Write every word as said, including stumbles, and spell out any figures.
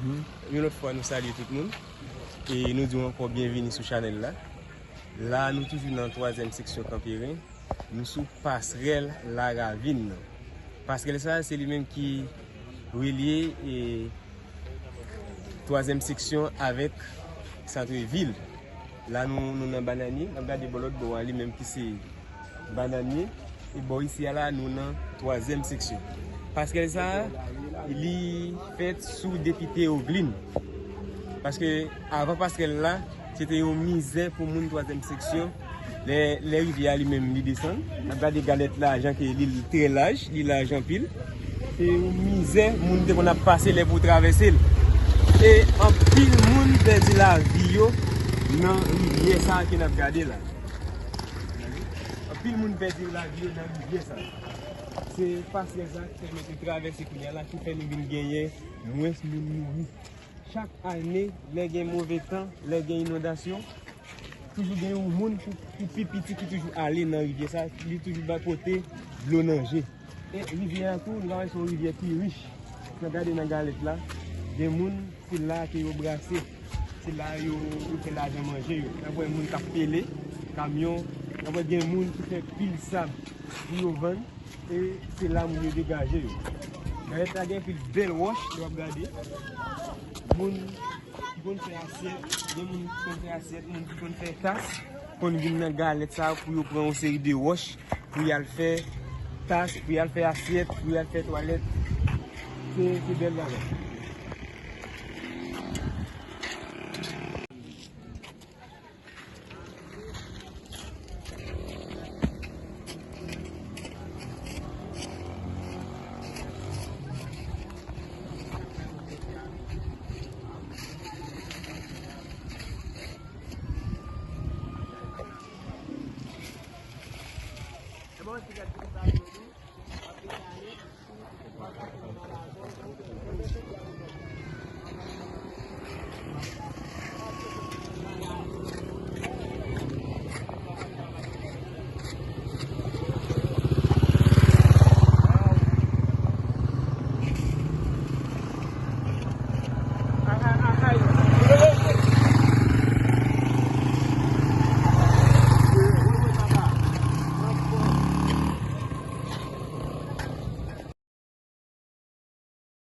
Yon lòt fwa, nou salye tout moun e nou di w ankò byenveni sou chanèl la. La, nou toujou nan twazyèm seksyon Kanperen. Nou sou pasrèl Laravin nan. Pasrèl sa a, se li menm ki relye e twazyèm seksyon avèk santrevil. La, nou, nou nan Bananyen. N ap gade bò lòt bò a, li menm ki se Bananyen. E bò isi a la, nou nan twazyèm seksyon. Pasrèl sa a, li fèt sou depite Oglin. Paske avan pasrèl la, se te yon mizè pou moun twazyèm seksyon. Lè, lè rivyè a li menm li desann, n ap gade galèt la, jan ke li trè laj, li laj anpil. Se yon mizè moun te konn ap pase lè pou travèse l. E anpil moun pèdi lavi yo nan rivyè sa a ke n ap gade la. Anpil moun pèdi lavi yo nan rivyè sa a. Se pasrèl sa a ki pèmèt yo travèse kounye a la, ki fè nou vin genyen mwens moun mouri. Chak ane, lè gen move tan, lè gen inondasyon, toujou gen yon moun ki, ki pi piti ki toujou ale nan rivyè sa, li toujou ba pote dlo nan je. E rivyè a tou, nou ka wè se yon rivyè ki rich. N ap gade nan galèt la, gen moun, se la ke yo brase, se la yo, yo fè lajan manje yo. N ap wè moun k ap pele, kamyon, n ap wè gen moun ki fè pil sab pou yo vann. E se la moun yo degaje yo. Galèt la gen anpil bèl wòch, lè w ap gade. Moun ki konn fè asyèt, gen moun ki konn fè asyèt, moun ki konn fè tas, konn vin nan galèt sa pou yo pran yon seri de wòch, pou y al fè tas, pou y al fè asyèt, pou y al fè twalèt. Se, se bèl bagay.